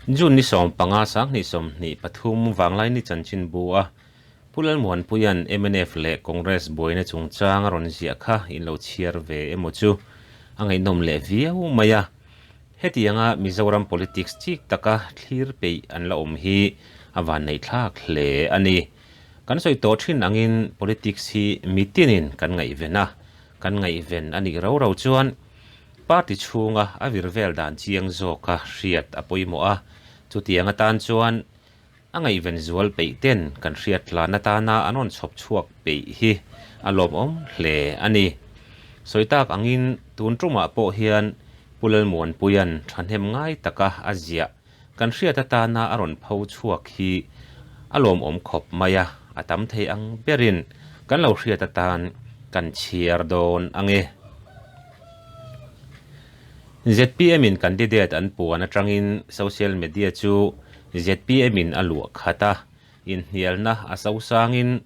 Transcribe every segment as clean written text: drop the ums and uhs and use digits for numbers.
June ni 15 2023 Vanglaini chanchinbu a Pu Lalmuanpuia'n mnf leh Congress buaina chungchang a rawn ziah kha in lo chhiar ve emaw chu a ngaihnawm leh viau mai a. Hetianga Mizoram politics chik taka thlir peih an la awm hi a vanneihthlak hle a ni. Kan sawi tawh thin angin politics hi mitinin kan ngaihven a, kan ngaihven a nih rau rau chuan party chhunga a vir vel dan chiang zawka hriat a pawimawh a, chutiang atan chuan A ngaihven zual peih ten kan hriat tlan atana an rawn chhawp chhuak peih hi a lawmawm hle a ni. Sawi tak angin tun tumah pawh hian Pu Lalmuanpuia'n thahnem ngai taka a ziah kan hriat atana a rawn pho chhuak hi a lawmawm khawp mai a, a tam thei ang berin kan lo hriat atan kan chhiar dawn ang e. Zpm in candidate an puan atangin social media chu zpm in a luah khat a, inhnialna a sosangin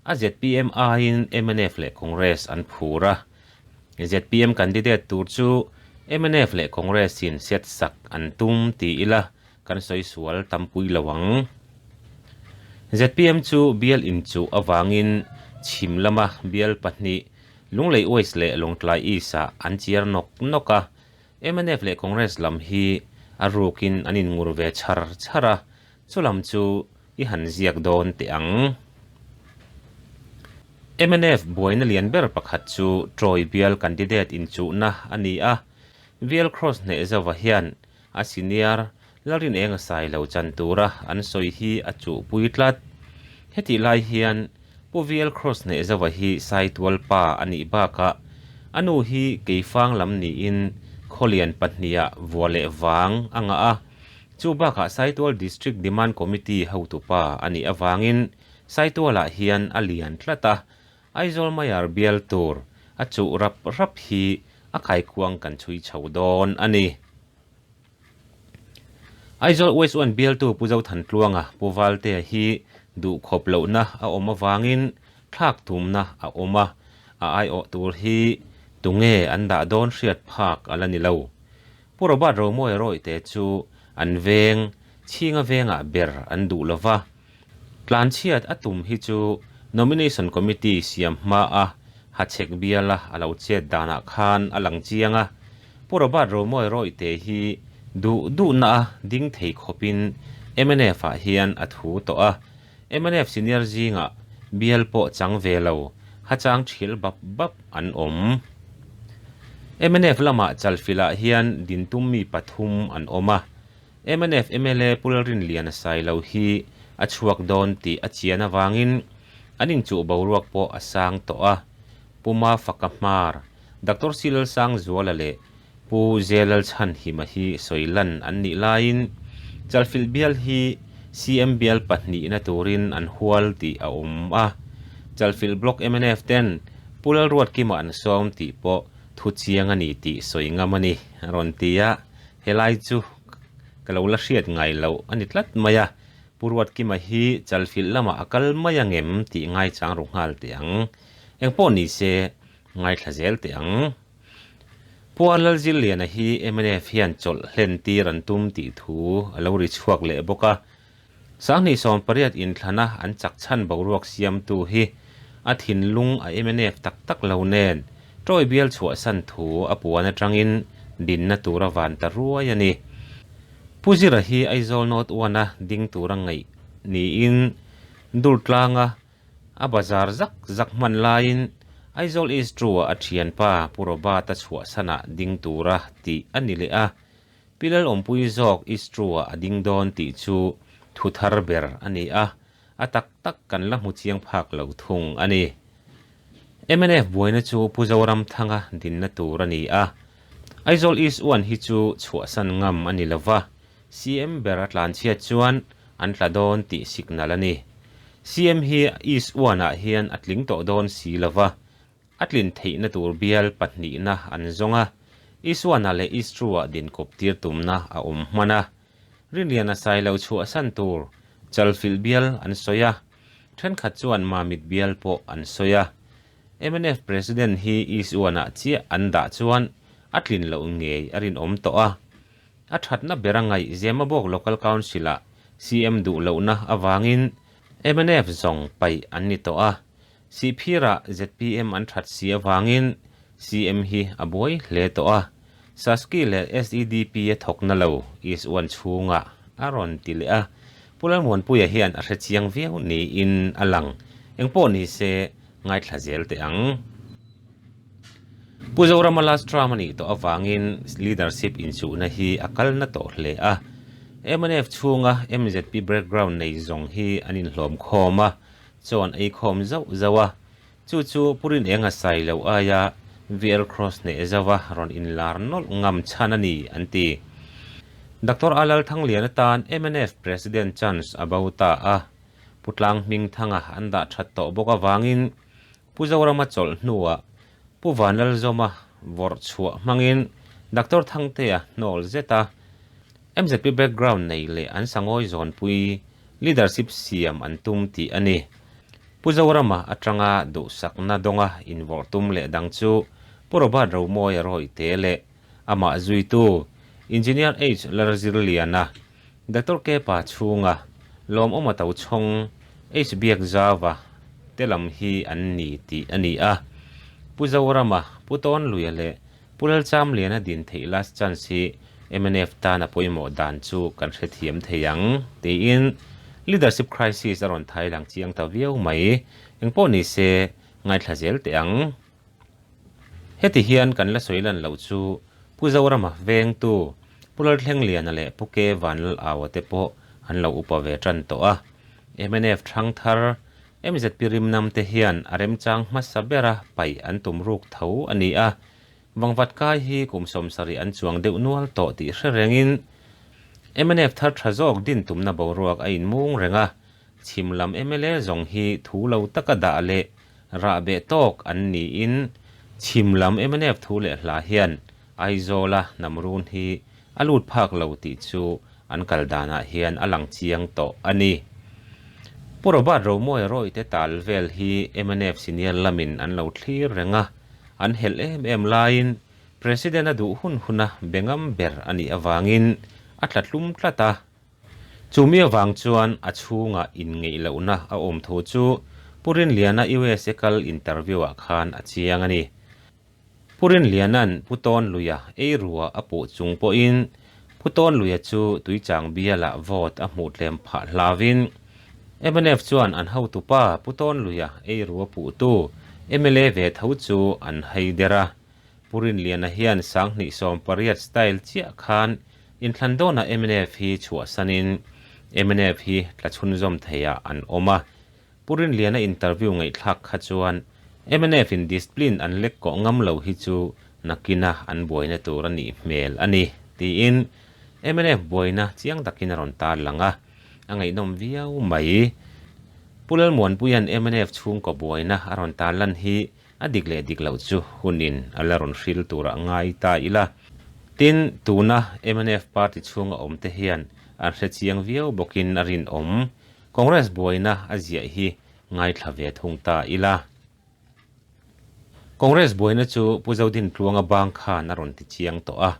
a zpm aiin mnf leh Congress an phur a. Zpm candidate tur chu mnf leh Congress in set sak an tum ti ila kan sawi sual tampui lo ang. Zpm chu bial inchuh avangin chhim lama bial pahnih Lunglei West leh Lawngtlai East-ah an chiar nawk nawk a, mnf leh Congress lam hi a rukin an inngur ve chhar chhar a, chu lam chu i han ziak dawn teh ang. Mnf buaina lian ber pakhat chu Troy bial candidate inchuhna a ni a, Bial Cross hneh zauva hian A senior Lalrin eng a sai lo chan tura an sawi hi a chuhpui tlat. Hetih lai hian Pu VL Cross Hnehzova hi Saitual pa a nih bakah a nu hi Keifang lam niin Khawlian pahniha vua leh vang a ngah a. Chu bakah Saitual District Demand Committee hotupa a nih avangin Saitualah hian a lian tlat a, Aizawl Mayar bial tur a chuh rap rap hi a kaikuang kan chhui chho dawn a ni. Aizawl West One bialtu Pu Zothantluanga Pu Valtea hi duhkhawp lohna a awm avangin thlak tumna a awm a, a aiawh tur hi tunge an dah dawn hriat phak a la ni lo. Pu Robert Romawia rawihte chu an veng chhinga vengah ber an duh lova, Tlanchhiat a tum hi chu Nomination Committee siam hma a hachhek biala a lo chet danah khan a lang chiang a, Pu Robert Romawi Rawihte hi duh duhna a ding thei khawpin mnf ah hian a thu tawh a, mnf senior zingah bial pawh chang ve lo, hachang thil bap bap an awm. Mnf lamah Chalfilah hian dintum mi pathum an awm a, Mnf mla Pu Lalrinliana Sailo hi a chhuak dawn tih a chian avangin an inchuh boruak pawh a sang tawh a. Pu Mafaka Hmar, Doctor C Lalsangzuala leh Pu Zelalchhanhima hi sawi lan an nih laiin Chalfilh bial hi CM bial pahnihna turin an hual tih a awm a. Chalfilh Block mnf ten Pu Lalruatkima an sawm tih pawh thu chiang a ni tih sawi ngam a ni, a rawn ti a. Helai chu ka lo la hriat ngai loh a ni tlat mai a, Pu Ruatkima hi Chalfilh lamah a kal mai angem tih ngaichang ru nghal teh ang. Engpawh ni se, ngaithla zel teh ang. Pu Arlalzilliana hi mnf hian chawlh hlen tir an tum tih thu a lo ri chhuak leh bawk a. 2018 inthlana an chak chhan boruak siamtu hi a thinlung a mnf tak tak lo nen Troy bial chhuahsan thu a puan atangin dinna tur a van ta ruai a ni. Pu Zira hi Aizawl North One-a ding tura ngaih niin Durtlanga a bazar zak zak hman laiin Aizawl East Two-ah a thianpa Pu Robert-a chhuahsanah ding tura tih a ni leh a. Pi Lalawmpui zawk Istru-ah a ding dawn tih chu thu thar ber a ni a, a tak tak kan la hmu chiang phak lo thung a ni. Mnf buaina chu Pu Zoramthanga dinna tur a ni a, Aizawl East One hi chu chhuahsan ngam a ni lo va, CM ber a tlanchhiat chuan an tla dawn tih signal a ni. CM hi East One-ah hian a tling tawh dawn si lo va, A tlin theihna tur bial pahnihna an zawng a, Isuana leh Istrua dinkawp tir tumna a awm hman a. Rinliana Sailo chhuahsan tur Chalfilh bial an sawi a, thenkhat chuan Mamit bial pawh an sawi a. Mnf President hi Isuana chiah an dah chuan a tlin loh ngei a rinawm tawh a. A thatna ber a ngaih Zemabawk Local Council-ah CM duh lohna avangin mnf zawng paih an ni tawh a, Sihphirah zpm an that si avangin CM hi a buai hle tawh a, Saski leh SEDP a thawk na lo is uan chhungah a rawn ti leh a, Pu Lalmuanpuia hian a hre chiang viau niin a lang. Engpawh ni se ngaithla zel teh ang. Pu Zorama last term a nih tawh avangin leadership inchuhna hi a kal na tawh hle a. Mnf chhunga mzp background nei zawng hi an inhlawm khawm a, chaw an ei khawm zauh zauh a. Chu chu Pu Rinenga sai loh aia VL Cross hneh zauha rawn inlar nawlh ngam chhan a ni, an ti. Doctor Alal Thanglian atan mnf President chance a bo ta a. Pu Tlang Hmingthanga an dah that tawh bawk avangin Pu Zorama chawlh hnuah Pu Vanlalzawma vawrh chhuah hmangin Doctor Thangtea hnawl zet a, mzp background nei leh an sangawi zawnpui leadership siam an tum tih a ni. Pu Zorama atanga duhsakna dawnga invawrh tum leh dang chu Pu Robert Romawia rawihte leh amah zuitu Engineer H Lalzirliana, Doctor Kepa chhunga Lawmawma Tochhawng, H Biakzauva te lam hi an ni tih a ni a. Pu Zorama, Pu Tawnluia leh Pu Lalchamliana din theih last chance hi mnf tan a pawimawh dan chu kan hrethiam thei ang tiin leadership crisis a rawn thai lang chiang ta viau mai. Engpawh ni se ngaithla zel teh ang. Heti hian kan la sawi lan loh chu Pu Zorama vengtu Pu Lalthlengliana leh Pu Ke Vanlalaua te pawh an lo upa ve tan tawh a. Mnf thangthar MZP rimnam te hian a remchang hmasa bera paih an tum ruk tho a ni a. Vangvat kai hi kum 70 an chuang deuh nual tawh tih hre rengin mnf thar tha zawk din tumna boruak a inmung reng a. Chhim lam mla zawng hi thu lo taka dah leh Rah beh tawk an niin chhim lam mnf thu leh hla hian Aizawla hnam run hi a lut phak lo tih chu an kal danah hian a lang chiang tawh a ni. Pu Robert Romawia rawihte tal vel hi mnf senior lamin an lo thlir reng a, an helh em em laiin President a duh hun huna be ngam ber a nih avangin a tla tlum tlat a. Chumi avang chuan a chhungah inngeih lohna a awm thu chu Pu Rinliana USA kal interview-ah khan a chiang a ni. Pu Rinliana'n Pu Tawnluia ei rua a puh chung pawhin Pu Tawnluia chu Tuichang bialah vote a hmuh tlem phah hlauvin mnf chuan an hotupa Pu Tawnluia ei rua puhtu mla ve tho chu an hai der a. Pu Rinliana hian 2018 style chiah khan inthlan dawnah mnf hi chhuahsanin mnf hi tla chhunzawm theiah an awm a. Pu Rinliana interview ngaihthlak kha chuan mnf in discipline an lek kawh ngam lo hi chu nakina an buaina tur a nih hmel a ni, tiin mnf buaina chiang takin a rawn tarlang a, a ngaihnawm viau mai. Pu Lalmuanpuia'n mnf chhungkaw buaina a rawn tarlan hi A dik leh dik loh chu hunin a la rawn hril turah ngai ta ila. Tin, tuna mnf party chhunga awmte hian an hre chiang viau bawkin a rinawm. Congress buaina a ziah hi ngaithla ve thung ta ila. Congress buaina chu Pu Zodintluanga bang khan a rawn ti chiang tawh a.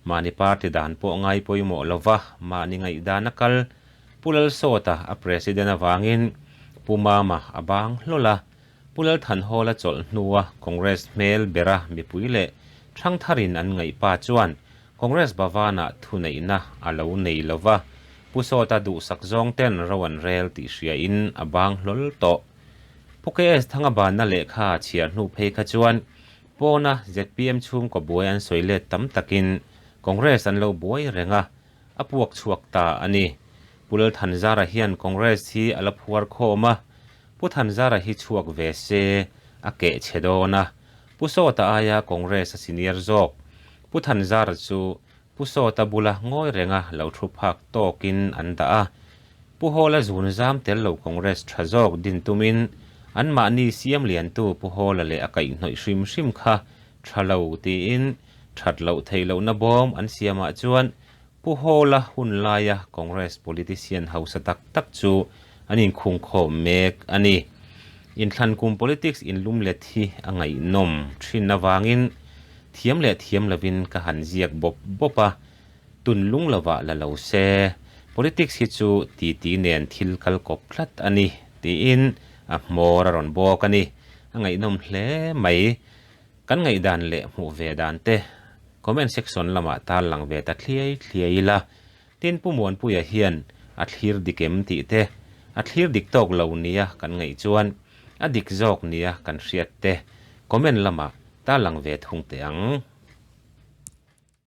Mahni party dan pawh ngai pawimawh lova mahni ngaihdan a kal. Pu Lalsawta a president avangin Pu Mama a bang hlawl a. Pu Lalthanhawla chawlh hnua Congress hmel bera mipui leh thangtharin an ngaih pa chuan Congress Bhavan-ah thuneihna a lo nei lo va, Pu Sawta duhsak zawng ten ro an rel tih hriain a bang hlawl tawh. Pu KS Thanga banna lehkha chhiar hnu phei kha chuan pawna zpm chhungkaw buai an sawi let tam takin Congress an lo buai reng a, a puak chhuak ta a ni. Pu Lalthanzara hian Congress hi a la phuar khawm a, Pu Thanzara hi chhuak ve se a keh chhe dawn a, Pu Sawta aia Congress a senior zawk. Pu Thanzara chu Pu Sawta bula ngawi renga lo thu phak tawkin an dah a. Pu Hawla zun zam tel lo Congress tha zawk din tumin anmahni siam liantu Pu Hawla leh a kaihhnawih hrim hrim kha tha lo tiin that loh theih lohna bawm an siamah chuan Pu Hawla hun laia Congress politician hausa tak tak chu an inkhungkhawm mek a ni. Inthlan kum politics inlumlet hi a ngaihnawm thin avangin thiam leh thiam lovin ka han ziak bawp bawp a. Tun lung lovah la lo se, politics hi chu titi nen thil kal kawp tlat a ni, tiin a hmawr a rawn bawk a ni. A ngaihnawm hle mai. Kan ngaihdan leh hmuh ve dan te comment section lamah tarlang ve ta thliai thliai ila. Tin Pu Muanpuia hian a thlir dik em tih te, a thlir dik tawk lo nia kan ngaih chuan a dik zawk nia kan hriat te comment lamah tarlang ve thung teh ang.